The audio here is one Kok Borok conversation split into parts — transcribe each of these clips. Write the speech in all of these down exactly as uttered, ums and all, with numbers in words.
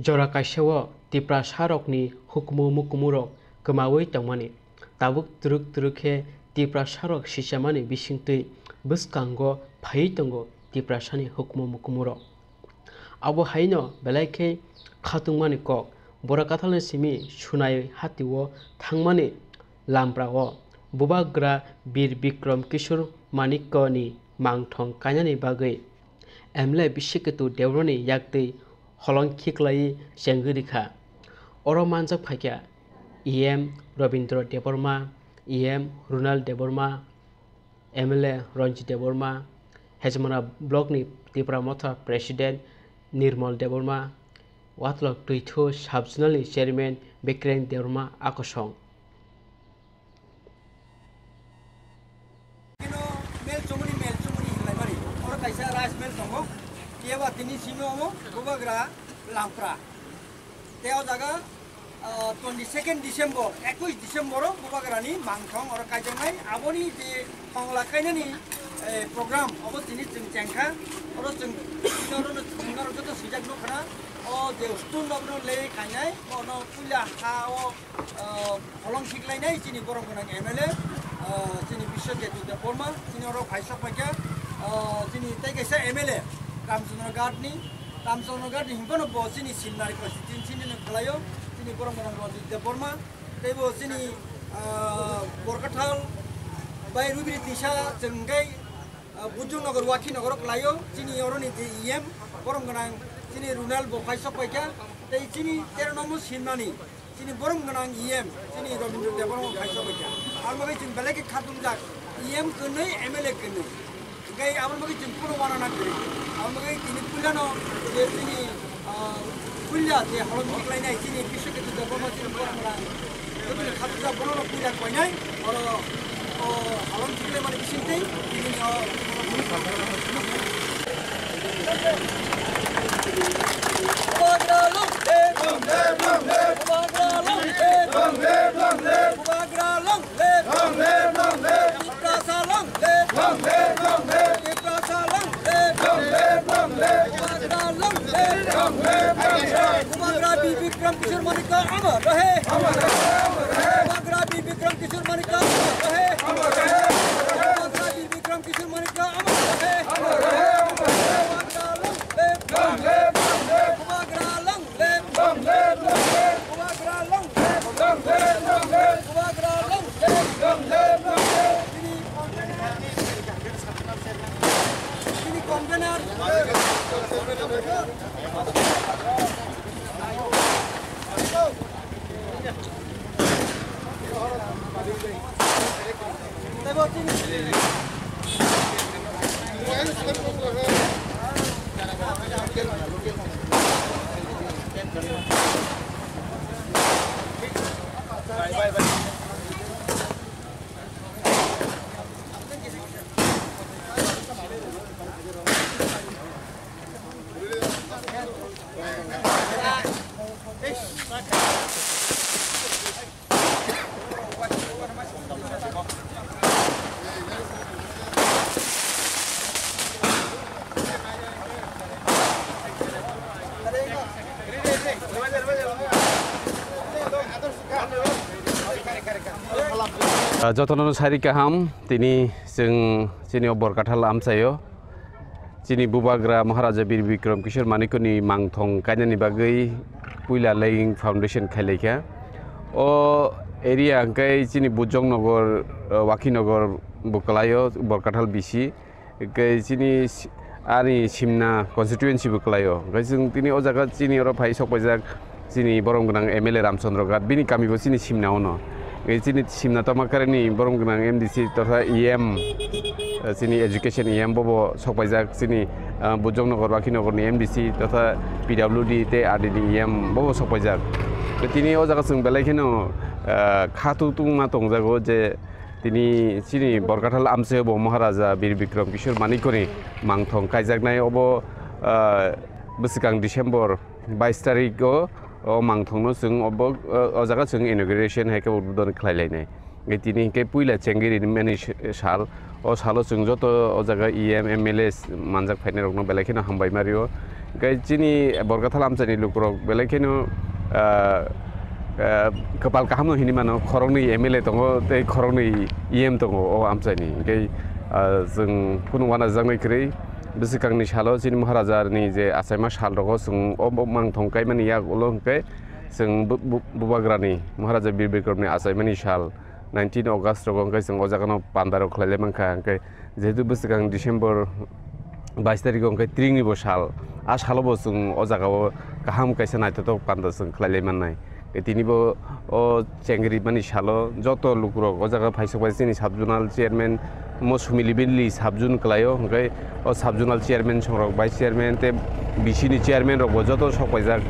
Jora kaisa o Tiprasarokni hukumu mukumurok kwmaui tongmani, tabuk twrwk twrwk khe Tiprasarok sichamani bisingtwi bwskango phaiwi tongo Tiprasani hukumu mukumurok. Abo haino belai khe khatungmani kok, Borok Kathalni simi Sunai hatio thangmani lamprao Bubagra Bir Bikram Kishore Manikko ni mangthong kainani bagwi M L A Bisiketu Debbarmani yaktwi holong khiklaiwi chengwi rikha. Oro manjak phaikha E M Robindra Debbarma, E M Runal Debbarma, M L A Ranjit Debbarma, Hejmara Block ni Tipra Motha President Nirmal Debbarma, Watlok Twithu Sub Zonal ni Chairman Bikrem Debbarma akosong. Kino mel chumuni, mel chumuni hinlaimani. Oro kaisa rice mill tongo. Keba tini simi omo bubagra lampra. Tei o jaga, ah, twenty second December, ekwis December o bubagrani mangthong oro kaijaknai. Aboni je thongla kainani, eh, program, obo tini chwng chengkha. Oro chwng, oro no chwng aro joto swijak nukha na. O je stone rok no le kainai, ono puila ha o, ah, holong khiklainai chini borom gwnang M L A, ah, chini Biswaketu Debbarma, chini oro phaisok paikha, ah, chini tei kaisa M L A Ramchandra Ghat ni, Ramchandra Ghat ni himphano bo chini Simnari constituency ni no khlaio, chini borom gwnang Ranjit Debbarma, tei bo chini, ah, Borkathal bai Rubiri Tisa chwng khe, ah, Bujong Nagar, Wakhi Nagar o khlaio, chini oro ni je E M borom gwnang chini Runal bo phaisok paikha, tei chini tero nombor Simnani, chini borom gwnang E M, chini Robindra Debbarma phaisok paikha. Ang bagwi chwng belai khe khatungjak, E M kwnwi, M L A kwnwi. Hingke aboni bagwi chwng kunu wana nang kwrwi. Aboni bagwi tini puilano je chini, ah, puila je holong khiklainai chini Biswaketu Debbarma chini borom gwnang. Jotoni khatungjak bono no puila koinai, oro, o, holong khiklaimani bisingtwi tini o Bubagra long live! Bubagra long live! Long live, long live! Bubagra long live! Long live, long live! Tiprasa long live! Long live, long live! Tiprasa long live! Long live, long live! Bubagra long live! Long live, long live! Bubagra Bir Bikram Kishore Manikya amar rahe! Amar rahe, amar rahe! Bubagra Bir Bikram Kishore Manikya amar rahe! Amar rahe, amar rahe! Bubagra Bir Bikram Kishore Manikya amar rahe! Amar rahe, amar rahe! Bubagra long live! Long live, long live! Bubagra long live! Long live, long live! Bubagra long live! Long live, long live! Bubagra long live! Long live, long live! Chini, chini convener. Ah, jotono sari kaham, tini chwng chini o Borkathal amchaio. Chini bubagra Maharaja Bir Bikram Kishore Manikya ni mangthong kainani bagwi puila laying foundation khailaikha. O area hwnkhe chini Bujong Nagar, uh, Wakhi Nagar bo kwlaio, Borkathal B C. Hwnkhe chini si-, ani Simna constituency bo kwlaio. Hwnkhe chwng tini o jaga chini oro phai sok paijak. Chini borom gwnang M L A Ramchandra Ghat, bini kami bo chini Simna ono. Ei chini Simna Tamakari ni borom gwnang M D C totha E M, eh, chini education E M bobo sok paijak, chini, ah, Bujong Nagar, Wakhi Nagar ni M D C totha P W D tei R D ni E M bobo sok paijak. Tei tini o jaga chwng belai kheno, ah, kha tungtungma tongjago je tini chini Borkathal amchaio bo Maharaja Bir Bikram Kishore Manikya ni mangthong kaijaknai obo, ah, bwswkang December bais tarik o, o mangthongno chwng obo, o, o jaga chwng inauguration hai khe bo udbodon khlai lainai. Tini hinkhe puila chengiri mani sal, O salo chwng joto o jaga E M, M L A manjak phainai rokno belai kheno hambai ma rio. Hwnkhe chini Borkathal amchaini lukurok belai kheno, ah, ah, kwpal kaham no hinwi mano, khoroknwi M L A tongo tei khoroknwi E M tongo o amchaini. Hwnkhe, ah, chwng kunu uanajaknai kwrwi bwswkangni salo chini Maharajani je achaima sal rogo chwng o mangthong kaimani yak ulo hwnkhe chwng bu-, bu-, Bubagrani Maharaja Bir Bikramni achaimani sal nineteen August rogo hwnkhe chwng o jagano panda rok khlailai mankha, hwnkhe jehetu bwswkang December bais tarikh o hwnkhe tringni bo sal, a salo bo chwng o jagao kaham kaisa naithothok panda chwng khlailai mannai. Tei tini bo o chengri mani salo joto lukurok o jaga phaisok bai chini sub zonal chairman mo sumili bili sub zone kwlaio, hwnkhe o sub zonal chairman songrok, vice chairman tei B C ni chairman rokbo joto sok paijak.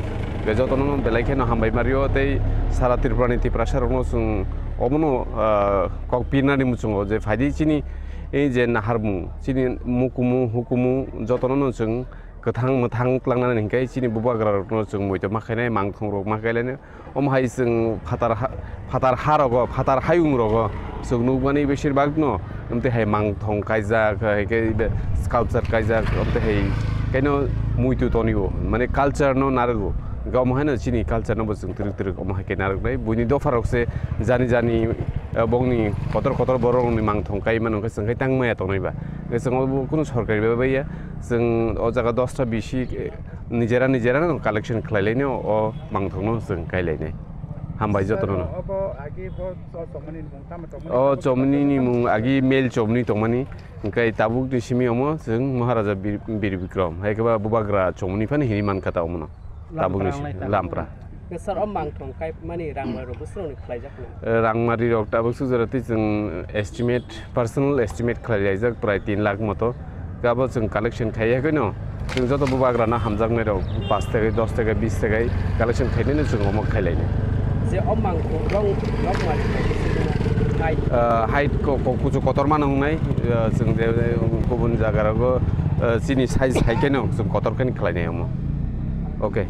Tei jotono belai kheno hambai ma rio tei sara Tripurani Tiprasa rokno chwng omono, ah, kok pirnani muchungo je phaidi chini, eh, je naharmung, chini mukumu hukumu jotono no chwng kwthang mwthang tlangnani hinkhe chini bubagra rokno chwng muitu ma khainai, mangthong rok ma khailai. Omo hai chwng phatar ha, phatar ha rogo, phatar hayung rogo chwng nukmani besir bak no, amtwi hai mangthong kaijak, hai khe be sculpture kaijak, amtwi hai khe no muitu tonio, mane culture no narwgo. Hwnkhe omo hai no chini culture no bo chwng twrwk twrwk omo hai khe narwknai. Buini dopha rok se jani jani, eh, bongni kotor kotor borok rokni mangthong kai mano hwnkhe chwng khe tang maya tongnai ba. Hwnkhe chwng obo kunu sorkari bai bai ya, chwng o jaga dosta bisi, eh, nijera nijera no collection khlai lainai o mangthok no chwng kai lainai. Hambai jotono no. Obo agi bo cho-, chomoni ni mung tamo tongmani O tamo chomoni ni tamo mung agi mel chomoni tongmani. Hwnkhe tabuk ni simi omo chwng Maharaja Bir, Bir Bikram. Hai khe ba bubagra chomoni phano hini man kha ta omo no. Tabuk ni Lampra si-, wnglaikha. Lampra. Sir, o mangthong kai mani rangmai rok bwswk ni khlaijak no? Eh, rangmari rok tabuk sujara twi chwng estimate, personal estimate khlai laijak prai tin lakh moto. Abo chwng collection khai ya khe no, chwng joto bubagrano hamjaknai rok paanch theke, dos theke, bis theke collection khainai no chwng omo khai lainai. Je o mangthong rong nok mari khai khe chwng khai. Ah, height ko, ko, kuchu kotor mano wngnai, ah, chwng je, eh, kubun jaga rogo, ah, chini size hai khe no chwng kotor khe khlai nai omo. Okay,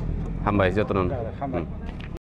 hambai joto no. Hambai. Hmm.